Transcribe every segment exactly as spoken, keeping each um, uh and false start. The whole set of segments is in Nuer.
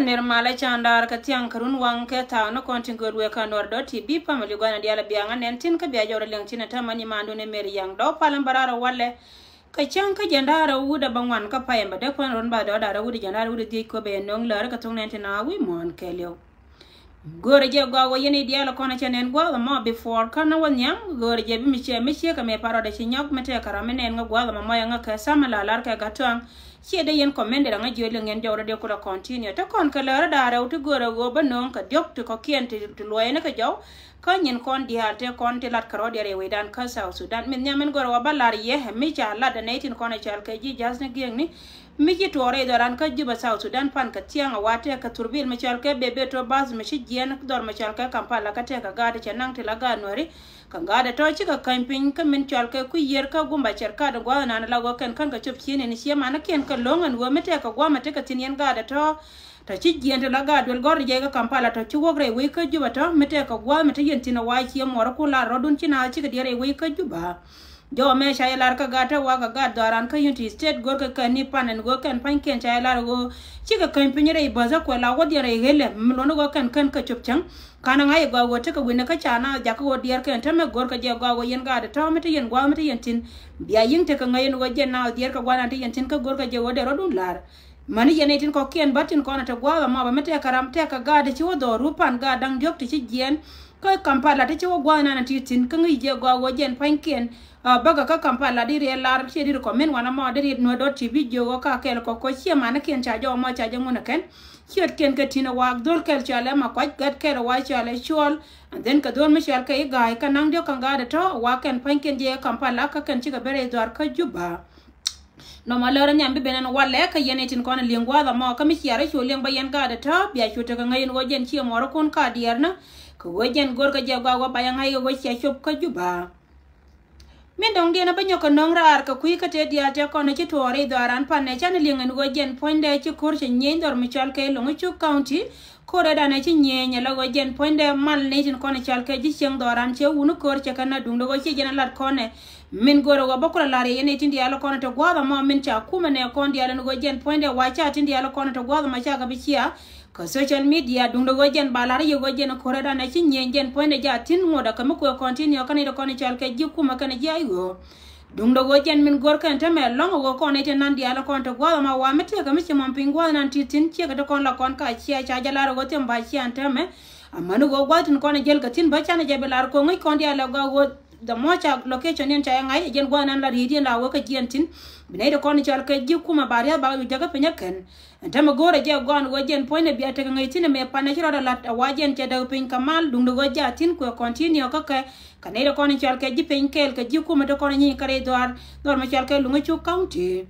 Ner malɛ can daar kɛ thiaŋ kɛ run waŋ kɛ thaak ni kɔn tin gööl wek kɛ Nuɛr dot T V family gua̱n diaal biaŋ a nɛn tin kä bia jɔw rɛ liŋ tin a tämɛ ni mandun ɛ Mary Yaŋ dɔw pal in bä raar ɛ walɛ. Kɛ cäŋ kä jiɛn daar ɛ wut ɛ bä ŋuan kä pay in bä dee kuan run ba dɔɔ daar ɛ wut ɛ jiɛn daar ɛ wut ɛ dhiec kuɛ bɛ yɛ nöŋ lär kä thok nɛn tin a wi̱i̱ muɔ̱ɔ̱n kɛɛliw. Go̱o̱rɛ jɛ gɔaa wä yɛn i̱ diaal kɔn cɛ nɛn gua̱a̱th ɛmɔ before kä na wä nhiam. Go̱o̱rɛ jɛ bi mi ciɛ mi ciek ɛmɛ parɔdɛ ci nyɔk mi tɛk kɛ ram mi nɛn ŋä gua̱a̱th ɛmɔ mɔ yɛ ŋä kɛ sam mi la lar kɛ gat tuaŋ. Ciɛ dee yɛn kɔmɛn dee rɛ ŋä jiö liŋ yɛn jɔwrɛ dee kulɛ kɔntinio te kɔn kɛ lärä da̱a̱ rɛw ti go̱o̱rɛ ɣöö bä no̱o̱ŋ kɛ diɔ̱k ti kɔ̱kiɛn ti luɔyni kɛ jɔw. Kä nyin kɔn diaal te kɔn ti lat kɛ rɔ̱diɛn rɛy wecdan kä South Sudan min nhiam min go̱o̱rɛ wä bä lar yɛ mi ca lat ɛ nɛy tin kɔn ɛ cɔal kɛ ji̱ ja̱th ni gi̱eŋni. Mi ci tuɔɔk rɛy dhɔran kä Juba South Sudan pan kɛ thiaŋ a wa tɛk kɛ thurbil mi cɔal kɛ bebe to bath mi ci jiɛn dhɔr mi cɔal kɛ Kampala kä tɛk kɛ gaat cɛ naŋ ti la gaat Nuäri. Kɛ gaat ɛ tɔ cikɛ käny piny kä min cɔal kɛ kui̱ yiër kä gumba cɛr kat gua̱th nan la wä kɛn kän kɛ cop cien in cie man kiɛn kɛ lo̱ŋ ɛn wä mi tɛk kɛ gua̱a̱mɛ tekɛ thin yɛn gaat ɛ tɔ. Tɔ ci jiɛn ti la gaat duel gɔr jɛ kä Kampala tɔ ci wäk rɛy wec kä Juba tɔ mi tɛk kɛ gua̱a̱mɛ te yɛn thin a wa cie muɔrä kun la rɔdun ci na cikɛ diɛ rɛy wec kä Juba. Jɔw mɛ ca jɛ lar kä gat te wak kä gat dhɔaran kä Unity State go̱rkɛ kɛn ni pan ɛn go̱o̱r kɛn pa̱nykiɛn ca jɛ lar go̱o̱r cikɛ käny piny rɛy bäth ɛ kuɛ la wädiɛn rɛy ɣelɛ mi luɔ̱n go̱o̱r kɛn kɛn kä cop cäŋ. Kanɛ ŋa̱c ɛ gɔaa go̱o̱r tekɛ wi̱nɛ kä ca na jakä go̱o̱r diɛɛr kɛn tämɛ go̱rkɛ jɛ gɔaa go̱o̱r yɛn gat ɛ tɔ̱ mi te yɛn gua̱a̱th mi te yɛn thi̱n. Bia yi̱ŋ tekɛ ŋäc ɛn go̱o̱r jɛ na diɛɛr kɛ gua̱a̱th na te yɛn thi̱n kä go̱rkɛ jɛ go̱o̱r dee rɔ̱dun lar. Mäni yɛn ɛ tin kɔ̱kiɛn bä tin kɔn ɛ te gua̱a̱th ɛmɔ bä mi tɛkɛ ram tɛkɛ gaat ti ci wä dhɔru pan gaat da̱ŋ diɔ̱k ti ci jiɛɛn. Kä Kampala ti ci wä gua̱a̱th nan ɛ ti thi̱n kä ŋi̱i̱c jɛ gɔaa wä jɛn pa̱nykiɛn. Bäkɛ kä Kampala di riɛl lar ciɛ di rikɔmin wanɛ mɔ di riɛt nuɛ dɔt ti bi jiök ɔ ka kɛl kɔ kɔ ciɛ manikiɛn ca jɔk mɔ ca jɛ ŋun ɛ kɛn. Ciötkiɛn kɛ tin ɛ waak dhol kɛl cɔalɛ ma kuac gɛt kɛl ɛ wa cɔalɛ cuɔl. And then kɛ dhol mi cɔal kɛ i̱ ga̱a̱c kɛ naŋ diɔ̱k kɛ gaat ɛ tɔ̱ ɛ waak kɛn pa̱nykiɛn jɛ Kampala kä kɛn cikɛ ben rɛy dhuaar kä Juba. Nɔmɔ lärä nhiam bi ben ɛn walɛ kä yɛn itin kɔn liŋ gua̱a̱th ɛmɔ kä mi ciarä cu liŋ bä yɛn gaat ɛ tɔ̱ bia cu tekɛ ŋäc in ɣöö jɛn ciɛ muɔrä kun ka diɛɛr nä. Kɛ ɣöö jɛn go̱rkɛ jɛ gɔaa ɣöö ba yɛ ŋa̱c ɣöö ciɛ cop kä Juba. Min dɔ̱ŋ diɛn a bä nyɔk kɛ nöŋ raar kɛ kui̱ kä tëë diaal tëë kɔn ci tuɔɔr i̱ dhɔaaran pan nɛ canɛ liŋ ɛn ɣöö jɛn puɔ̱nydɛ ci ko̱r cɛ nyieny dhɔr mi cɔal kɛ Loŋicup County. Ko̱r ɛ danɛ ci nyieny ɛ la ɣöö jɛn puɔ̱nydɛ mal nɛy tin kɔn cɔal kɛ ji̱ cieŋ dhɔaaran cɛ wuni ko̱r cɛ kɛ na duŋdɛ ɣöö ci jɛn a lat kɔnɛ. Min go̱rɛ ɣöö bä kulɛ lar yɛ yɛn nɛy tin diaal kɔn te gua̱a̱th ɛmɔ min ca kumɛ nɛ kɔn diaal ɛn ɣöö jɛn puɔ̱nydɛ wa ca tin diaal kɔn te gua̱a̱th ɛmɔ ca kɛ bi cia. Kä social media duŋdɛ ɣöö jɛn ba la̱r yɛ ɣöö jɛn ko̱rɛ danɛ ci nyieny jɛn puɔ̱nydɛ jaathin ŋuɔ̱t a kä mi kuɛ continue kä nɛy ti kɔn cɔal kɛ ji̱ kumɛ kɛnɛ ji̱ ay ɣöö. Duŋdɛ ɣöö jɛn min go̱r kɛn tämɛ lɔ̱ŋ ɣöö kɔn nɛy ti nan diaal kɔn te gua̱a̱th ɛmɔ wa mi tëëkä mi ci mɔm piny gua̱a̱th nan ti thi̱n ciekɛ ti kɔn la kɔn ka cia ca jɛ la̱r ɣöö thiɛm ba cian tämɛ. Amäni ɣöö gua̱a̱th tin kɔn jɛl kɛ thi̱n bä canɛ jɛ bi la̱r ko̱ŋ ŋäc kɔn diaal ɛ gɔaa ɣöö the more ca location in ca yɛ ŋa̱c ɛ jɛn gua̱a̱th nan la ri̱i̱t in la wä kä jiɛn thi̱n. Bi nɛy ti kɔn cɔal kɛ ji̱ kumɛ ba ria̱th ba yu jakä piny ɛ kɛn. Ɛn tämɛ go̱o̱rɛ jɛ gɔaan ɣöö jɛn puɔ̱nydɛ bia tekɛ ŋäc thi̱n ɛmɛ panɛ ci rɔɔdɛ la̱t ɛ wa jɛn cɛ däk piny kɛ mal duŋdɛ ɣöö jaa thi̱n kuɛ continue kä kɛ. Kɛ nɛy ti kɔn cɔal kɛ ji̱ piny kɛɛl kɛ ji̱ kumɛ ti kɔn nyieny kä rɛy dhɔaar dhɔr mɛ cɔal kɛ Loŋicup County.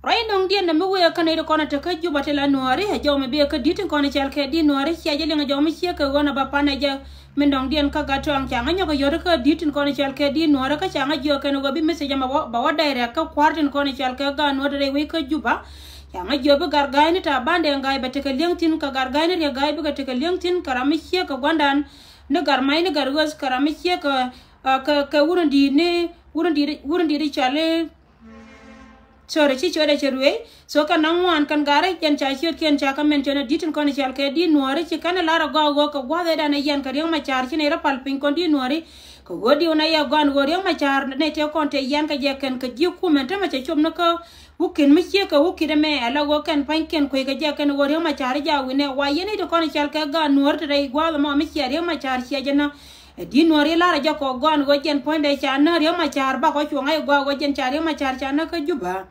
Ruac nɔŋdiɛn nɛ mi wëë kä nɛy ti kɔn ɛ te kä Juba ti la Nuääri ɛ jɔw mi bikɛ kä di̱t tin kɔn cɔal kɛ di̱t Nuääri cia jɛ liŋ ɛ jɔw mi ciek kɛ ɣöö nɛ ba panɛ jɛ. Min dɔ̱ŋdiɛn kä gat tuaŋ ca ŋä nyɔk kɛ yɔ̱t kä di̱t tin kɔn cɔal kɛ di̱t Nuäärä kä ca ŋä jiök kɛn ɣöö bi message ɛmɛ ba wä direct kä kua̱r tin kɔn cɔal kɛ gat Nuäärä rɛy wec kä Juba. Ca ŋä jiök bi gat ga̱a̱cni ta̱a̱ bandɛ ga̱a̱c bɛ tekɛ li̱eŋ thi̱n kɛ gat ga̱a̱cni riɛk ga̱a̱c bikɛ tekɛ li̱eŋ thi̱n kɛ ram mi ciek kɛ gua̱ndan. Ni gat mac ni gat ɣöth kɛ ram mi ciek kɛ kɛ wurun di̱i̱t ni wurun di̱i̱t wurun di̱i̱t cɔali. Sorry, ci ciötdɛ cɛ ruëëc. So kɛn naŋ ŋuan kɛn ga̱rä jɛn ca ciötkiɛn ca kä mɛn cɔn ɛ di̱t tin kɔn cɔal kɛ di̱t Nuääri ci kɛn ɛ lar ɛ gɔaa ɣöö kɛ gua̱a̱th ëëdan ɛ yɛn kɛ Riek Machar ci nɛy rɔ pal piny kɔn di̱t Nuääri. Kɛ ɣöö diw na yɛ gɔaa ɣöö Riek Machar nɛy tëë kɔn tëë yɛn kɛ jɛ kɛn kɛ ji̱ kumɛ tämɛ cɛ cop ni kä wukit mi ciek kɛ wukit ɛmɛ ɛ la ɣöö kɛn pa̱nykiɛn kuec kɛ jɛ kɛn ɣöö Riek Machar i̱ jaak wi̱nɛ wa yɛn i̱ ti kɔn cɔal kɛ gaat Nuääri ti rɛy gua̱a̱th ɛmɔ mi cia Riek Machar cia jɛ na. Ɛ di̱t Nuääri lar ɛ jɛ kɔ gɔaa ɣöö jɛn puɔ̱nydɛ ca näk Riek Machar bakɔ cuɔ̱ŋ a i̱ gɔaa ɣöö jɛn ca Riek Machar ca näk kä Juba.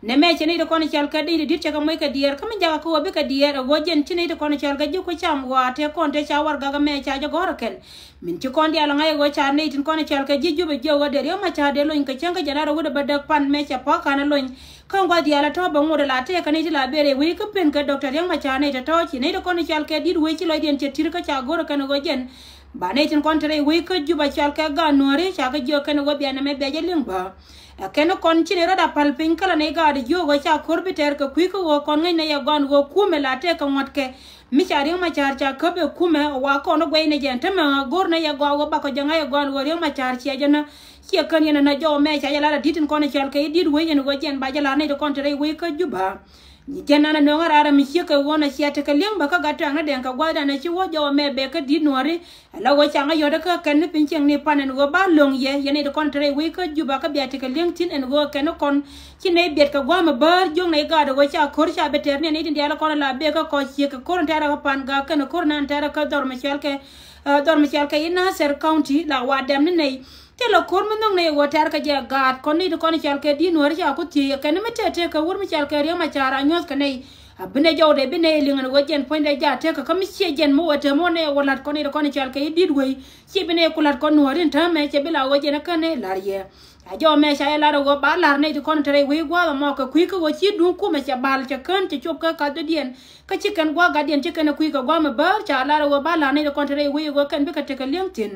Nɛmɛ cɛ nɛy ti kɔn cɔal kɛ di̱t di̱t cɛ kɛ moc kɛ diɛɛr kä mi jakä kä wä bikɛ diɛɛr ɛ ɣöö jɛn ci nɛy ti kɔn cɔal kɛ ji̱ ku cam ɣɔaa tëë kɔn tëë ca warɛgak ɛmɛ ca jɛ gɔ̱r ɛ kɛn. Min ci kɔn diaal ɛ ŋa̱c ɛ ɣöö ca nɛy tin kɔn cɔal kɛ ji̱ Juba jiök ɣöö dee Riek Machar dee lony kɛ cäŋ kä jɛn a rɔ wut ɛ bä däk pan mɛ cɛ pa̱k ka̱n ɛ lony. Kä ŋuath diaal ɛ tɔ̱ bɛ ŋot ɛ la tëëkä nɛy ti la ben rɛy wec kä pen kɛ Doctor Riek Machar nɛy tɔ̱tɔ̱ ci nɛy ti kɔn cɔal kɛ di̱t wec ci lɔcdiɛn cɛ ti̱r kä ca go̱r ɛ kɛn ɛ ɣöö jɛn. Ba nɛy tin kɔn te rɛy wec kä Juba cɔal kɛ gaat Nuääri ca kɛ jiök kɛn ɛ ɣöö bia nɛmɛ bia jɛ liŋ bä. Ɛ kɛn kɔn ci nɛy rɔ̱t a pal piny kä la nɛy gaat jiök ɣöö ca ko̱r bi tɛɛr kɛ kui̱ kä ɣöö kɔn ŋäc nɛy ɛ gɔaa ɣöö kumɛ la tɛk kɛ ŋuɔ̱tkɛ. Mi ca Riek Machar ca käp ɛ kumɛ wa kɔn ɛ guɛy nɛ jɛ ɛn tämɛ go̱r nɛy ɛ gɔaa ɣöö bakɔ jɛ ŋa̱c ɛ gɔaa ɣöö Riek Machar ciɛ jɛ nä. Ciɛ kän yɛn ɛ nä jɔw mɛ ca jɛ lar ɛ di̱t tin kɔn ɛ cɔal kɛ i̱ di̱t wec ɛn ɣöö jɛn ba jɛ lar nɛy ti kɔn te rɛy wec kä Juba. Jɛn nanɛ nöŋä raar mi ciek kɛ ɣöö nɛ cia tekɛ li̱eŋ bä kä gat tuaŋni dɛŋ kɛ gua̱thdan ɛ ci wä jɔwä mɛ bɛ kä di̱t nuɔ̱ɔ̱ri. Ala ɣöö ca ŋä yɔ̱t kä kɛn ni piny cieŋni pan ɛn ɣöö ba lo̱ŋ yɛ yɛn nɛy ti kɔn te rɛy wec kä Juba kä bia tekɛ li̱eŋ thi̱n ɛn ɣöö kɛn ni kɔn ci nɛy biɛt kɛ gua̱a̱m ɛ bäär jiök nɛy gaat ɛ ɣöö ca ko̱r ca bi tɛr ni ɛn nɛy tin diaal kɔn la bek kä kɔc ciek kɛ ko̱r in tɛrɛ kä pan gak kɛn ko̱r nan tɛrɛ kä dhɔr mi cɔal kɛ, eh, dhɔr mi cɔal kɛ i̱ Nasir County la wa dɛm ni nɛy. Thilɛ ko̱r mi nhɔk nɛy ɛ ɣöö tɛr kɛ jɛ gaat kɔn nɛy ti kɔn cɔal kɛ di̱t nuɔ̱ɔ̱ri ca ku thiec ɛ kɛn ni mi tɛt tëë kɛ wur mi cɔal kɛ Riek Machar a nyuɔ̱th kɛ nɛy. A bi nɛy jɔwdɛ bi nɛy liŋ ɛn ɣöö jɛn puɔ̱nydɛ jaat tekɛ kä mi ciɛ jɛn mi wä te mi wä nɛy wä la̱t kɔn nɛy ti kɔn cɔal kɛ i̱ di̱t wei. Ci bi nɛy ku la̱t kɔn nuɔ̱ɔ̱ri in täämɛ cɛ bi la ɣöö jɛn ɛ kän nɛy la̱r yɛ. A jɔw mɛ ca yɛ lar ɛ ɣöö ba la̱r nɛy ti kɔn te rɛy wec gua̱a̱th ɛmɔ kɛ kui̱ kä ɣöö ci duŋ kumɛ cɛ bal cɛ kään cɛ cop kä ka̱thdiɛn. Kä ci kɛn gua̱a̱th gatdiɛn ci kɛn ɛ kui̱ kɛ gua̱a̱th mi bäär ca lar ɛ ɣöö ba la̱r nɛy ti kɔn te rɛy wec ɛ ɣöö kɛn bikɛ tekɛ li̱eŋ thi̱n.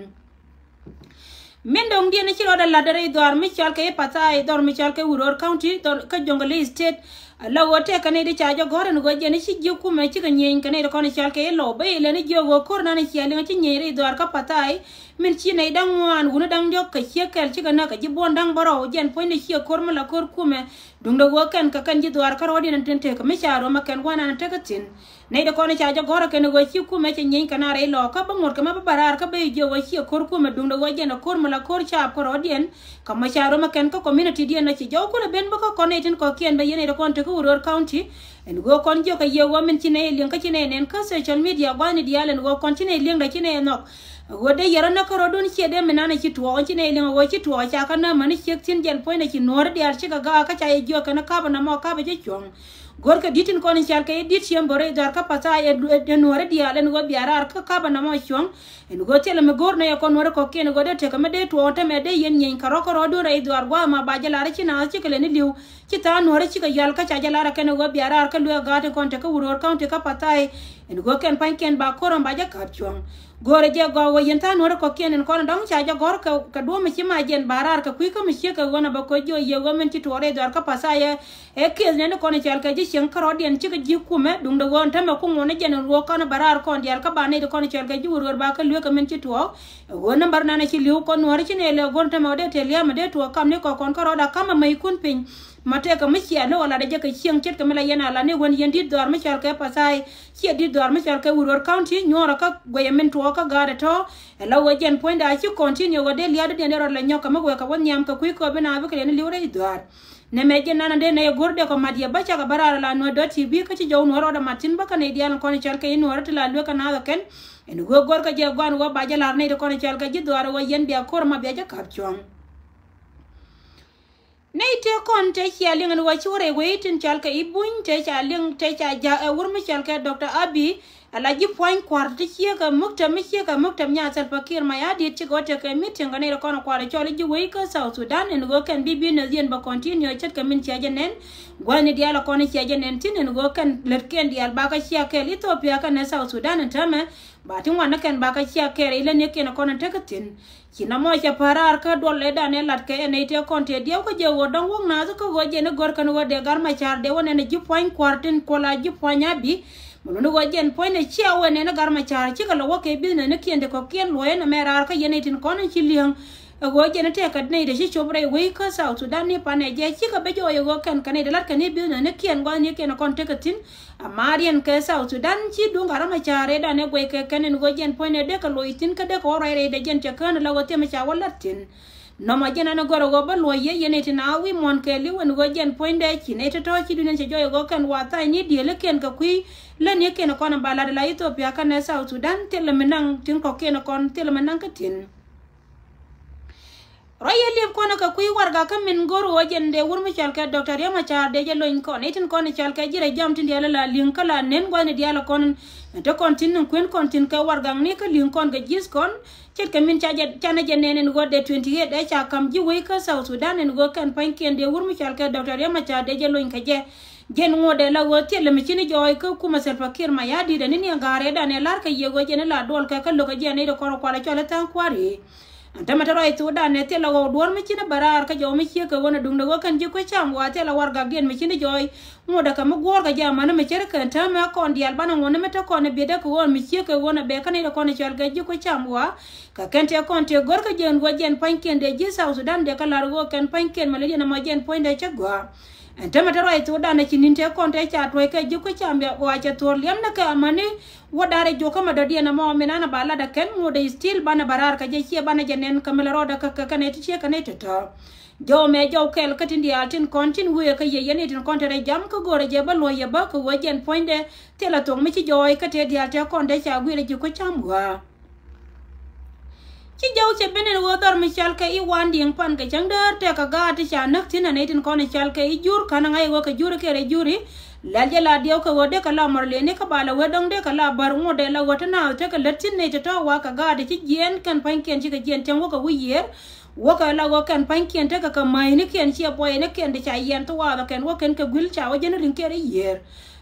Min do̱ŋdiɛn ci rɔɔdɛ la̱t rɛy dhɔaar mi cɔal kɛ i̱ Pathai, dhɔr mi cɔal kɛ Uror County, dhɔr kä Jonglei State. Ala ɣöö tɛk kɛ nɛy ti ca jɛ gɔ̱r ɛn ɣöö jɛn ci ji̱ kumɛ cikɛ nyieny kɛ nɛy ti kɔn cɔal kɛ i̱ Lɔw. Bä ilɛ ni jiök ɣöö ko̱r nan ciɛ liŋ ci nyieny rɛy dhɔaar kä Pathai. Min ci nɛy da̱ŋ ŋuan wuni da̱ŋ diɔ̱k kɛ ciek kɛl cikɛ näk kɛ ji̱ buɔ̱n da̱ŋ bärɔw jɛn puɔ̱nydɛ ciɛ ko̱r mi la ko̱r kumɛ. Duundɛ ɣöö kɛn kɛ kɛn ji̱ dhɔaar kä rɔ̱diɛn tin tekɛ mi ca rɔm ɛ kɛn gua̱a̱th nan tekɛ thi̱n. Nɛy ti kɔn ca jɛ gɔ̱r ɛ kɛn ɣöö ci kumɛ cɛ nyieny kɛ na rɛy Lɔw kä bä ŋuɔ̱t kɛ mɛ bä bä raar kä bä i̱ jiök ɣöö ciɛ ko̱r kumɛ duundɛ ɣöö jɛn ɛ ko̱r mi la ko̱r caap kä rɔ̱diɛn. Kä mɔ ca rɔm ɛ kɛn kä community diɛn ɔ ci jɔw kulɛ ben bä kä kɔn nɛy tin kɔ̱kiɛn bä yɛn nɛy ti kɔn te kä Uror County. Ɛn ɣöö kɔn jiök kɛ yɛ ɣöö min ci nɛy liŋ kä ci nɛy nɛn kä social media gua̱thni diaal ɛn ɣöö kɔn ci nɛy liŋdɛ ci nɛy nhɔk. Ɣöö dee yɛr ɔ näk kä rɔ̱dun ciɛ dee min nanɛ ci tuɔɔk ci nɛy liŋ ɣöö ci tuɔɔk ca kä näämä ni ciek thi̱n jɛn puɔ̱nydɛ ci nuɔ̱ɔ̱ri diaal cikɛ gaak kä ca yɛ jiök kɛn ɛ ka̱pä nɔmɔ ka̱pä jɛ cuɔ̱ŋ. Go̱rkɛ di̱t tin kɔn in cal kɛ i̱ di̱t cieŋ bä rɛy dhɔaar kä Pathai ɛ, ɛ, ɛ nuɔ̱ɔ̱ri diaal ɛn ɣöö bia raar kä ka̱pä nɔmɔ cuɔ̱ŋ. Ɛn ɣöö thilɛ mi go̱o̱r nɛy ɛ kɔn nuɔ̱ɔ̱ri kɔ̱kiɛn ɣöö dee tekɛ mi dee tuɔɔk tämɛ dee yɛn nyieny kɛ rɔ̱ kä rɔ̱dun rɛy dhɔaar gua̱a̱th ma ba jɛ lar ci naath cikɛ lɛ ni li̱w. Ci tha̱a̱ŋ nuɔ̱ɔ̱ri cikɛ yɔal kä ca jɛ lar ɛ kɛn ɣöö bia raar kä lueek gaat tin kɔn te kä Uror County kä Pathai. Ɛn ɣöö kɛn pa̱nykiɛn ba ko̱r ɛn ba jɛ ka̱p cuɔ̱ŋ. Go̱o̱rɛ jɛ gɔaa ɣöö yɛn tha̱a̱ŋ nuɔ̱ɔ̱ri kɔ̱kiɛn ɛn kɔn dɔ̱ŋ ca jɛ gɔ̱r kɛ, kɛ duɔ̱ɔ̱p mi ci ma jɛn ba raar kɛ kui̱ kä mi ciek kɛ ɣöö na bɛ koc jiök yɛ ɣöö min ci tuɔɔk rɛy dhɔaar kä Pathai ɛ. Ɛ kiɛth nɛn ti kɔn cɔal kɛ ji̱ cieŋ kä rɔ̱diɛn cikɛ ji̱ kumɛ duundɛ ɣöö tämɛ ku ŋuɔ̱n ni jɛn in ruɔk kɔn bɛ raar kɔn diaal kä ba nɛy ti kɔn cɔal kɛ ji̱ Uror ba kä lueek kɛ min ci tuɔɔk. Ɛ ɣöö nambär nan ci li̱w kɔn nuɔ̱ɔ̱ri ci nɛy lɛ go̱r tämɛ ɣöö dee te lia̱a̱mɛ dee tuɔɔk kam ni kɔk kɔn kä rɔ̱da kamɛ mäc kun piny. Ma tɛkɛ mi cia ni ɣöö lat ɛ jɛ kɛ cieŋ ce̱tkɛ mi la yɛn a la ni wen yɛn di̱t dhɔaar mi cɔal kɛ Pathai. Ciɛ di̱t dhɔaar mi cɔal kɛ Uror County nyuɔ̱ɔ̱rä kä guɛyɛ min tuɔɔk kä ga̱a̱dɛ tɔ̱. Ɛ la ɣöö jɛn puɔ̱nydɛ a ci continue ɣöö dee lia̱a̱du diɛn dee rɔ lɛ nyɔ̱k kɛ mi wek kɛ wä nhiam kɛ kui̱ kööp in a bikɛ lɛ ni li̱w rɛy dhɔaar. Nɛmɛ jɛn nanɛ dee nɛy ɛ go̱r dee kɔ mat yɛ bä cakɛ bä raar ɛ la nuɔ̱ɔ̱r dɔ̱r ti bi kä ci jɔw nuɔ̱ɔ̱r rɔɔdɛ mat thi̱n bä kä nɛy diaal in kɔn cɔal kɛ i̱ nuɔ̱ɔ̱r ti la lueek kɛ naath ɛ kɛn. Ɛn ɣöö go̱rkɛ jɛ gɔaan ɣöö ba jɛ la̱r nɛy ti kɔn cɔal kɛ ji̱ dhɔaar ɣöö yɛn bia ko̱r ma bia jɛ ka̱p cuɔ̱ŋ. Nɛy tëë kɔn tëë cia liŋ ɛn ɣöö ci wä rɛy wec tin cɔal kɛ i̱ buny tëë ca liŋ tëë ca ja̱ ɛ wur mi cɔal kɛ Doctor Abiy. Ala ji̱ pua̱ny kua̱r ti ciek ɛ muktäm mi ciek ɛ muktäm nya Salva Kiir Mayardit cikɛ wä tekɛ meeting kɛ nɛy ti kɔn kua̱r cɔl i̱ ji̱ wec kä South Sudan ɛn ɣöö kɛn bi business yɛn bɛ continue ce̱tkɛ min cia jɛ nɛn. Gua̱thni diaal ɛ kɔn cia jɛ nɛn thi̱n ɛn ɣöö kɛn lätkiɛn diaal bakɛ cia kɛɛl Ethiopia kɛnɛ South Sudan ɛn täämɛ. Ba ti ŋuan ni kɛn bakɛ cia kɛɛl ilä ni kiɛn ɛ kɔn ɛn tekɛ thi̱n. Ci nɔmɔ cɛ päl raar kä duɔl ëëdan ëë latkɛ ɛ nɛy tëë kɔn tëë diɛw kä jɛ ɣöö dɔ̱ŋ wä naath kä ɣöö jɛn i̱ gör kɛn ɣöö dee Gat Macar dee wä nɛn ji̱ pua̱ny kua̱r tin kuɔl a ji̱ pua̱ny Abiy. Mɛ luni ɣöö jɛn puɔ̱nydɛ cia wä nɛn i̱ Gat Macar cikɛ lɔ wä kɛ business ni kiɛn ti kɔ̱kiɛn luɔ̱c ɛn ɛmɛ raar kä yɛn nɛy tin kɔn in ci li̱eŋ. Ɛ ɣöö jɛn i̱ tɛkɛ nɛy ti ci cop rɛy wec kä South Sudan ni panɛ jɛ cikɛ ben jɔɔc ɛ ɣöö kɛn kɛ nɛy ti la̱t kɛ ni business ni kiɛn gua̱thni kiɛn kɔn tekɛ thi̱n. Ama riɛn kɛ South Sudan ci duŋ Gat Macar ëëdan ɛ guɛc kɛ kɛn ɛn ɣöö jɛn puɔ̱nydɛ dee kɛ loc thi̱n kä dee kɛ wä ruac rɛydɛ jɛn cɛ kään ala ɣöö thiɛmɛ ca wä la̱t thi̱n. Nɔmɔ jɛn an ɛ gɔr ɛ ɣöö bä luɔ̱c yɛ yɛn ɛ ti na wi̱i̱ muɔ̱ɔ̱n kɛ li̱w ɛn ɣöö jɛn puɔ̱nydɛ ci nɛy tɔ̱tɔ̱ ci duundɛ cɛ jɔɔc ɛ ɣöö kɛn wa tha̱a̱c ni diëëlikiɛn kɛ kui̱ lätnikiɛn kɔn ba la̱t ala Ethiopia kɛnɛ South Sudan thilɛ mi naŋ tin kɔ̱kiɛn kɔn thilɛ mi naŋ kä thi̱n. Ruac yɛ liep kɔn kɛ kui̱ warɛgak kä min go̱r ɣöö jɛn dee wur mi cɔal kɛ Doctor Riek Macar dee jɛ lony kɔn i̱ tin kɔn cɔal kɛ ji̱ rɛy jam tin diaal la li̱ŋ kä la nen gua̱thni dial kɔn. Te kɔn thi̱n ni kuën kɔn thi̱n kɛ warɛgak ni kä li̱ŋ kɔn kɛ ji̱th kɔn. Ce̱tkɛ min ca jɛ, canɛ jɛ nɛn ɛn ɣöö dee twenty eight ɛ ca ka̱m ji̱ wec kä South Sudan ɛn ɣöö kɛn pa̱nykiɛn dee wur mi cɔal kɛ Doctor Riek Macar dee jɛ lony kɛ jɛ. Jɛn ŋuɔ̱tdɛ la ɣöö thilɛ mi ci ni jɔɔc kä kumɛ Salva Kiir Mayardit ɛn ni niɛ ga̱a̱r ëëdan ɛ la̱r kɛ yɛ ɣöö jɛn ɛ la duɔl kɛ kä lo̱k kɛ jɛ nɛy ti kɔn kualɛ cɔl ɛ tha̱a̱ŋ kua̱r i̱. Ɛn tämɛ te ruac thokdan ɛ thilɛ ɣɔw duɔ̱ɔ̱r mi ci ni bɛ raar kä jɔw mi ciek kɛ ɣöö nɛ duŋdɛ ɣöö kɛn ji̱ kuec cam wa thilɛ warɛgakdiɛn mi ci ni jɔɔc. Ŋuɔ̱tdɛ kɛ mi guɔ̱ɔ̱r kɛ jɛ amäni mi cärkɛ ɛn täämɛ kɔn diaal banɛ ŋuɔ̱tni mi te kɔn ɛ biɛtdɛ kɛ ɣöö mi ciek kɛ ɣöö nɛ bɛ kä nɛy ti kɔn ɛ cɔal kɛ ji̱ kuec cam wa. Kɛ kɛn tëë kɔn tëë gör kä jɛ ɛn ɣöö jɛn pa̱nykiɛn dee ji̱ South Sudan dee kä la̱r ɣöö kɛn pa̱nykiɛn mɛ lät yɛn ɛmɔ jɛn puɔ̱nydɛ cä gɔaa. Ɛn tämɛ te ruac thokdan ɛ ci ni̱n tëë kɔn tëë ca tuɔ̱c kɛ ji̱ kui̱ cam bia ɣɔaa cɛ thuɔ̱ɔ̱r liɛm ni kɛ amäni. Wä da̱r ɛ jiök kä ma dɔ̱diɛn ɛmɔ min an ɛ ba lat ɛ kɛn ŋot ɛ still banɛ ba raar kɛ jɛ ciɛ banɛ jɛ nɛn kɛ mi lɛ rɔɔdɛ kä kɛ kɛn ɛ ti ciɛ kɛn ɛ ti tɔ̱. Jɔw mɛ jɔw kɛl kä tin diaal tin kɔn tin wëë kä yɛ yɛn itin kɔn te rɛ jam kä go̱o̱rɛ jɛ bä luɔ̱c yɛ bä kɛ ɣöö jɛn puɔ̱nydɛ thilɛ thok mi ci jɔɔc kä tëë diaal tëë kɔn dee ca gui̱i̱r ɛ ji̱ kui̱ cam ɣɔaa. Ci jɔw cɛ ben in ɣöö dhɔr mi cal kɛ i̱ wan di̱i̱ŋ pan kɛ cäŋ däär tɛk kɛ gaat ti ca näk thi̱n anɛ itin kɔn i̱ cal kɛ i̱ jur ka̱n aŋa̱c ɣöö kɛ jur i̱ kɛɛr i̱ jur i̱. Lɛl jɛ la diɛw kɛ ɣöö dee kɛ la mɔr lëëni kä ba la wee dɔ̱ŋ dee kɛ la bär ŋot dee la ɣöö te naath tekɛ lät thi̱n nɛy te tɔ̱ wa kɛ gaat ti ci jiɛɛn kɛn pa̱nykiɛn ci kɛ jiɛɛn tiɛŋ wä kɛ wi̱i̱ yiëër. Wäkɛ la ɣöö kɛn pa̱nykiɛn tekɛ kɛ mäcnikiɛn ciɛ buɔynikiɛn ti ca yiɛn thuwaathä kɛn wäkɛn kɛ gui̱l ca wä jɛn ri̱ŋkiɛn i̱ yiëër.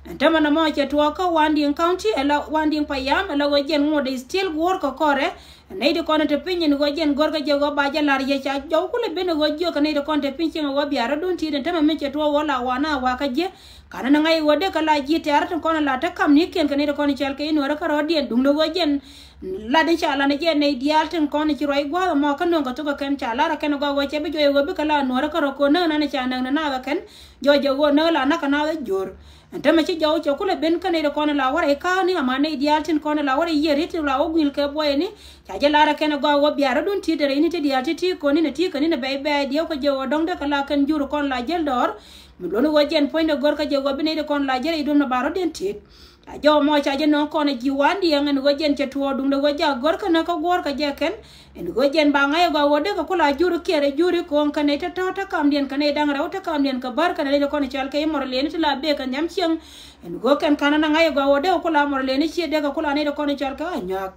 Ɛn tämɛ nɔmɔ cɛ tuɔɔk kä Wandiŋ County ɛ la Wandiŋ Payam ɛ la ɣöö jɛn ŋot i̱ still guɔ̱ɔ̱r kɛ kɔrɛ. Nɛy ti kɔn te piny in ɣöö jɛn gör kä jɛ ɣöö ba jɛ la̱r yɛ ca jɔw kulɛ ben ɣöö jiök kɛ nɛy ti kɔn te piny cieŋ ɣöö biarä dun ti̱i̱t ɛn tämɛ mi cɛ tuɔɔk ɣöö la wan a wakä jiɛ. Kanɛ ni ŋa̱c ɣöö dee kɛ la ji̱ tɛ̈r tin kɔn la te kamnikiɛn kɛ nɛy ti kɔn cɛl kɛ i̱ nuäärä kä rɔ̱diɛn duŋdɛ ɣöö jɛn lat in ca lan jɛ nɛy diaal tin kɔn ci ruac gua̱a̱th ɛmɔ kä nöŋ kɛ thok kɛ kɛn ca lar ɛ kɛn ɛ gɔaa ɣöö cɛ bi juɔc ɣöö bikɛ la nuäärä kä rɔ ko̱n näk nan ca näk ni naath ɛ kɛn jɔɔc ɛ ɣöö näk la näk kɛ naath ɛ jor. Ɛn tämɛ ci jɔw cɛ kulɛ ben kä nɛy ti kɔn la wä rɛy ka̱a̱kni ama nɛy diaal tin kɔn la wä rɛy yiëri tin la wä gui̱l kɛ buɔyni. Ca jɛ lar ɛ kɛn ɛ gɔaa ɣöö biarä dun ti̱i̱t rɛy ni ti diaal ti ti ko̱n ni ni ti kɛ ni ni bɛy bɛy diɛw kɛ jɛ ɣöö dɔ̱ŋ dee kɛ la kɛn jur kɔn la jäl dɔɔr. Mi luɔ̱ni ɣöö jɛn puɔ̱nydɛ gör kä jɛ ɣöö bi nɛy ti kɔn la jäl rɛy duɔ̱m ni ba rɔ̱diɛn ti̱i̱t. Ca jɔw mɔ ca jɛ nöŋ kɔn ji̱ Wandiɛŋ ɛn ɣöö jɛn cɛ tuɔɔk duŋdɛ ɣöö jak gör kä näk kä guɔ̱ɔ̱r kä jɛ kɛn. Ɛn ɣöö jɛn ba ŋa̱c ɛ gɔaa ɣöö dee kɛ kula jur kiɛɛr ɛ jur i̱ ko̱o̱ŋ kɛ nɛy tɔ̱tɔ̱ te kamdiɛn kɛ nɛy da̱ŋ rɛw te kamdiɛn kɛ bär kɛ nɛy ti kɔn cɔal kɛ i̱ mɔr lëëni ti la bëë kɛ nhiam cieŋ. Ɛn ɣöö kɛn ka̱n na ŋa̱c ɛ gɔaa ɣöö dee kɛ kula mɔr lëëni ciɛ dee kɛ kula nɛy ti kɔn cɔal kɛ Anyuak.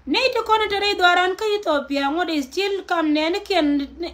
Nɛy ti kɔn te rɛy dhɔran kä Ethiopia ŋot i̱ still kam nɛɛni kiɛn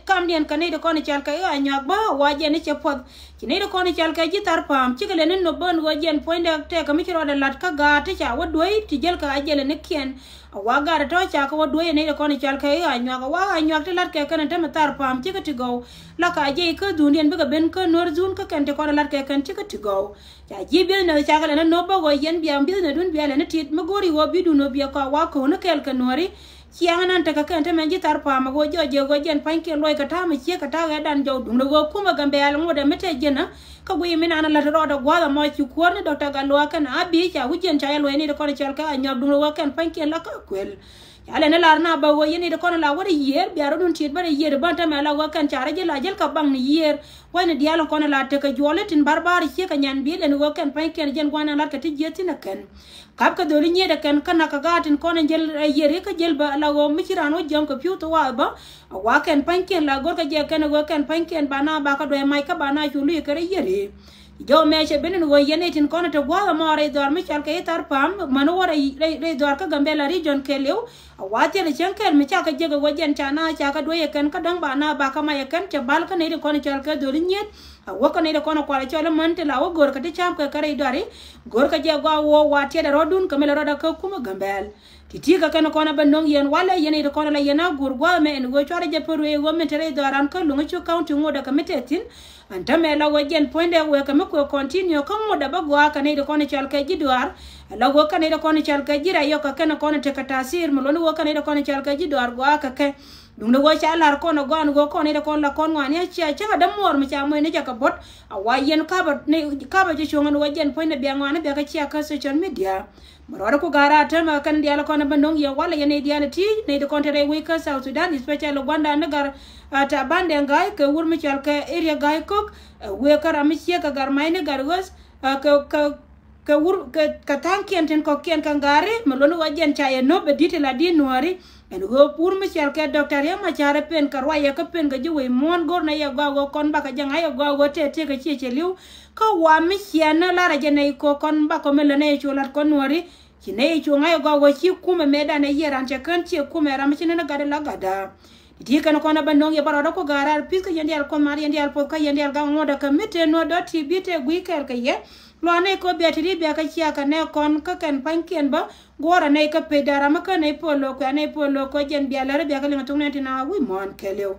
kamdiɛn kɛ nɛy ti kɔn cɔal kɛ i̱ Anyuak bä wa jɛn i̱ cɛ puɔth. Ci nɛy ti kɔn cɔal kɛ ji̱ thar pa̱a̱m cikɛ lɛ ni nop bä ɛn ɣöö jɛn puɔ̱nydɛ tɛkɛ mi ci rɔɔdɛ la̱t kä gaat ti ca wä duäc ti jäl kɛ a jɛl ni kiɛn. A wa gaat tɔ̱ ca kɛ wä duäc ɛ nɛy ti kɔn cɔal kɛ i̱ Anyuak a wa Anyuak ti la̱t kɛ kɛn ɛ tämɛ thar pa̱a̱m cikɛ ti gɔw. La ka jɛ i̱ kä dhundiɛn bikɛ ben kä nuäär dhun kä kɛn ti kɔn la̱t kɛ kɛn cikɛ ti gɔw. Ca ji̱ business cakɛ lɛ ni nop bä ɣöö yɛn bia business dun bia lɛ ni tit mi go̱o̱ri ɣöö bi dun ɣöö bia kɔa wa ko̱ni kɛɛl kɛ nuääri. Ciaŋ nan tekɛ kɛn te mɛn ji̱ thar pa̱a̱m ɣöö jɔɔc jɛ ɣöö jɛn pa̱nykiɛn luɔc kɛ ta̱a̱ mi ciek kɛ ta̱a̱ ɣɛɛdan jɔw duŋdɛ ɣöö kumɛ Gambɛɛl ŋotdɛ mi te ji̱n kä guiy mi nan lät rɔɔdɛ gua̱a̱th ɛmɔ ci kuäär ni Doctor Gatluak kɛn a bi ca wi̱c jiɛn ca yɛ luɔc ni ti kɔn cɔl kɛ Anyuak duŋdɛ ɣöö kɛn pa̱nykiɛn la kä kuël. Ca lɛ ni lar na bä ɣöö yɛn i̱ ti kɔn la wä ri yiëër bia rɔ̱dun tiet bä ri yiëër bä tämɛ la ɣöö kɛn ca rɔ ji̱ la jäl kɛ baŋ ni yiëër. Wä ni diaal in kɔn la tekɛ juɔl itin bär bär ciek kɛ nyan bi̱i̱l ɛn ɣöö kɛn pa̱nykiɛn jɛn gua̱n ɛn lat kɛ ti jiëth thin ɛ kɛn. Kap kɛ dholi nyiet ɛ kɛn kä nak kɛ gaat tin kɔn ɛn jäl ɛ yiëër ikä jäl bä la ɣöö mi ci raan wä jiɔm kɛ pi̱w thok wath bä. A wa kɛn pa̱nykiɛn la go̱r kɛ jɛ kɛn ɛ ɣöö kɛn pa̱nykiɛn ba na ba kɛ duɔ̱c mac kä ba na cu luc kɛ rɛ yiëër i̱. Jɔw mɛ cɛ ben in ɣöö yɛn itin kɔn te gua̱a̱th ɛmɔ rɛy dhɔr mi cɔal kɛ i̱ thar pa̱a̱m män wä rɛy rɛy dhɔr kä Gambɛla region kɛɛliw. A wa thiɛl cɛŋ kɛl mi cakɛ jek ɛ ɣöö jɛn ca na cakɛ duec ɛ kɛn kä däŋ ba na bakä mac ɛ kɛn cɛ bal kä nɛy ti kɔn cɔal kɛ dholi nyiet. A wä kä nɛy ti kɔn kual cɔl män ti la wä go̱r kɛ ti cam kɛ kä rɛy dhɔri. Go̱r kɛ jɛ gɔaa wä wa tiɛt ɛ rɔ̱dun kɛ mi lɛ rɔ̱dä kä kumä Gambɛl. Ti ti kɛ kɛn kɔn a bä no̱ŋ yɛn walɛ yɛn i̱ ti kɔn a la yɛn a guur gua̱a̱th mɛ ɛn ɣöö cuarɛ jɛ pär wee ɣöö min te rɛy dhɔran kä Loŋ Cuk County ŋot ɛ kɛ mi tɛth thi̱n. Ɛn täämɛ la ɣöö jɛn puɔ̱nydɛ wee kɛ mi kuɛ continue kä ŋot ɛ bä gɔaa kɛ nɛy ti kɔn i̱ cɔal kɛ ji̱ duaar. Ɛ la ɣöö kɛ nɛy ti kɔn i̱ cɔal kɛ ji̱ rɛy yɔk kɛ kɛn kɔn i̱ tekɛ ta̱a̱thir mi luɔ̱ni ɣöö kɛ nɛy ti kɔn i̱ cɔal kɛ ji̱ duaar gɔaa kɛ kɛ. Duundɛ ɣöö ca la̱r kɔn ɛ gɔaa ɛn ɣöö kɔn nɛy ti kɔn la kɔn ŋɔaani a cia cäŋ a dämuɔɔr mi ca muɔ̱c ni jɛ kɛ buɔ̱t. A wa yɛn kapä ni kapä ci cuɔ̱ŋ ɛn ɣöö jɛn puɔ̱nydɛ bia ŋɔaani bia kɛ cia kä social media. Mɛ rɔɔdɛ ku ga̱r a täämɛ kɛn diaal kɔn ɛ bä no̱ŋ yɛ walɛ yɛn nɛy diaal ti nɛy ti kɔn te rɛy wec kä South Sudan, especially Uganda ni Gar, a, Taban Deng Gai kɛ wur mi cɔal kɛ area Gai Kok, ɛ, wëë kä ram mi ciek kɛ Gar Mac ni Gar Ɣöth, a, kɛ, kɛ, kɛ wur, kɛ, kɛ tha̱a̱ŋkiɛn tin kɔ̱kiɛn kɛ Gari, mɛ luɔ̱ni ɣöö jɛn ca yɛ no̱p ɛ di̱t ti la di̱t nuääri. Ɛn ɣöö wur mi cɔal kɛ Doctor Riek Machar ɛ pen kɛ ruacɛ kä pen kɛ ji̱ wec muɔ̱ɔ̱n go̱r nɛ yɛ gɔaa ɣöö kɔn bakɛ jɛ ŋa̱c yɛ gɔaa ɣöö tëë tëëkɛ ciɛ cɛ li̱w. Kä wa mi ciɛ nä lar a jɛ nɛy kɔ kɔn bakɔ mi lä nɛy cu lat kɔn nuɔri. Ci nɛy cu ŋa̱c a gɔaa wä ci kumɛ mëëdan ɛ yiëë ran cɛ kän ciɛ kumɛ ram mi ci nän ɛ gat ɛ la gatda. Ti ti kɛn kɔn ɛ bä no̱ŋ yɛ bä rɔɔdä ku ga̱a̱r raar pi̱th kä yɛn diaal Kuoth Mar yɛn diaal puɔth kä yɛn diaal gaŋ ŋuɔ̱t ɛ kä mi tëë nuɔ̱t dɔ̱t ti bi tëë gui̱i̱ kɛɛl kɛ yɛ. Luaak nɛy kɔ bia ti ri bia kä cia kɛ nɛ kɔn kä kɛn pa̱nykiɛn bä guɔ̱ɔ̱r ɛ nɛy kä pecda ram mi kä nɛy puɔl lo̱o̱k kuɛ nɛy puɔl lo̱o̱k kɔ jɛn bia lär bia kä liŋ thok nɛn ti na wi̱i̱ muɔ̱ɔ̱n kɛɛliw.